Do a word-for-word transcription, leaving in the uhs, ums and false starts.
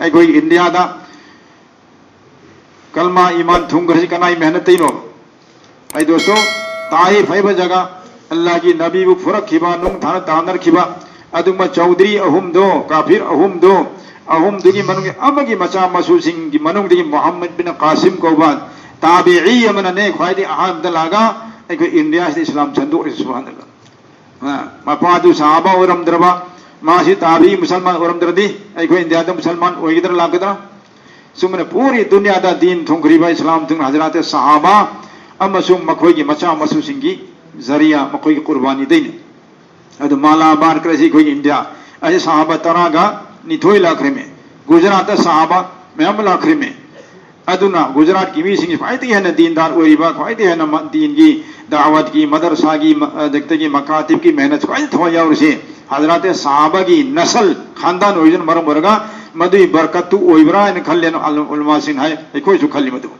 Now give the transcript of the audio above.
ꯑꯩꯈꯣꯏ ꯏꯟꯗꯤꯌꯥꯗ ꯀꯜꯃꯥ ꯏꯃꯥꯟ ꯊꯨꯡꯈ꯭ꯔꯁꯤ ꯀꯅꯥꯏ ꯃꯦꯍꯅꯠꯇꯩꯅꯣ? ꯑꯩ ꯗꯣꯁꯇꯣ, ꯇꯥꯏꯐ ꯍꯥꯏꯕ ꯖꯒꯥ, ꯑꯜꯂꯥꯍꯒꯤ ꯅꯕꯤꯕꯨ ꯐꯨꯔꯛꯈꯤꯕ, ꯅꯨꯡ ꯊꯥꯅ ꯇꯥꯟꯅꯔꯛꯈꯤꯕ ꯑꯗꯨꯒꯨꯝꯕ ꯆꯧꯗ꯭ꯔꯤ ꯑꯍꯨꯝꯗꯣ, ꯀꯥꯐꯤꯔ ꯑꯍꯨꯝꯗꯣ, ꯑꯍꯨꯝꯗꯨꯒꯤ ꯃꯅꯨꯡꯒꯤ ꯑꯃꯒꯤ ꯃꯆꯥ ꯃꯁꯨꯁꯤꯡꯒꯤ ꯃꯅꯨꯡꯗꯒꯤ ꯃꯨꯍꯝꯃꯗ ꯕꯤꯟ ꯀꯥꯁꯤꯝ ꯀꯧꯕ ꯇꯥꯕꯤꯏ ꯑꯃꯅꯅꯦ ꯈ꯭ꯋꯥꯏꯗꯒꯤ ꯑꯍꯥꯟꯕꯗ ꯂꯥꯛꯑꯒ ꯑꯩꯈꯣꯏ ꯏꯟꯗꯤꯌꯥꯁꯤꯗ ꯏꯁꯂꯥꯝ ꯁꯟꯗꯣꯛꯏ꯫ ꯁꯨꯕꯍꯥꯅꯜꯂꯥꯍ꯫ ꯑ, ꯃꯄꯥꯗꯨ ꯁꯍꯥꯕꯥ ꯑꯣꯏꯔꯝꯗ꯭ꯔꯕ, ꯃꯥꯁꯤ ꯇꯥꯕꯤꯏ ꯃꯨꯁꯜꯃꯥꯟ ꯑꯣꯏꯔꯝꯗ꯭ꯔꯗꯤ ꯑꯩꯈꯣꯏ ꯏꯟꯗꯤꯌꯥꯗ ꯃꯨꯁꯜꯃꯥꯟ ꯑꯣꯏꯒꯗ꯭ꯔꯥ ꯂꯥꯛꯀꯗ꯭ꯔꯥ? ꯁꯨꯃꯥꯏꯅ ꯄꯨꯔꯤ ꯗꯨꯅꯤꯌꯥꯗ ꯗꯤꯟ ꯊꯨꯡꯈ꯭ꯔꯤꯕ ꯏꯁꯂꯥꯝ ꯊꯨꯡꯅ ꯍꯖꯔꯥꯠ ꯁꯍꯥꯕꯥ ꯑꯃꯁꯨꯡ ꯃꯈꯣꯏꯒꯤ ꯃꯆꯥ ꯃꯁꯨꯁꯤꯡꯒꯤ ꯖꯔꯤꯌꯥ, ꯃꯈꯣꯏꯒꯤ ꯀꯨꯔꯕꯥꯅꯤꯗꯩꯅꯤ꯫ ꯑꯗꯨ ꯃꯥꯂꯥꯕꯥꯔ ꯀꯔꯁꯤ ꯑꯩꯈꯣꯏꯒꯤ ꯏꯟꯗꯤꯌꯥ ꯑꯁꯤ ꯁꯍꯥꯕꯥ ꯇꯔꯥꯒ ꯅꯤꯊꯣꯏ ꯂꯥꯛꯈ꯭ꯔꯤꯃꯤ꯫ ꯒꯨꯖꯔꯥꯠꯇ ꯁꯍꯥꯕꯥ ꯃꯌꯥꯝ ꯑꯃ ꯂꯥꯛꯈ꯭ꯔꯤꯃꯤ꯫ ꯑꯗꯨꯅ ꯒꯨꯖꯔꯥꯠꯀꯤ ꯃꯤꯁꯤꯡꯁꯤ ꯈ꯭ꯋꯥꯏꯗꯒꯤ ꯍꯦꯟꯅ ꯗꯤꯟꯗꯥꯔ ꯑꯣꯏꯔꯤꯕ, ꯈ꯭ꯋꯥꯏꯗꯒꯤ ꯍꯦꯟꯅ ꯃ-, ꯗꯤꯟꯒꯤ ꯗꯥꯋꯠꯀꯤ, ꯃꯗꯔꯁꯥꯒꯤ, ꯃ-, ꯑꯗꯒꯤ ꯃꯀꯥꯇꯤꯕꯀꯤ ꯃꯦꯍꯅꯠ ꯈ꯭ꯋꯥꯏꯗꯒꯤ ꯊꯋꯥꯏ ꯌꯥꯎꯔꯤꯁꯤ ꯍꯖꯔꯥꯠ ꯁꯍꯥꯕꯥꯒꯤ ꯅꯁꯜ, ꯈꯥꯟꯗꯥꯟ ꯑꯣꯏꯕꯁꯤꯅ ꯃꯔꯝ ꯑꯣꯏꯔꯒ ꯃꯗꯨꯒꯤ ꯕꯔꯀꯠꯇꯨ ꯑꯣꯏꯕ꯭ꯔꯥ ꯍꯥꯏꯅ ꯈꯜꯂꯦꯅ ꯑꯜ-, ꯎꯂꯃꯥꯁꯤꯡ ꯍꯥꯏ, ꯑꯩꯈꯣꯏꯁꯨ ꯈꯜꯂꯤ ꯃꯗꯨ꯫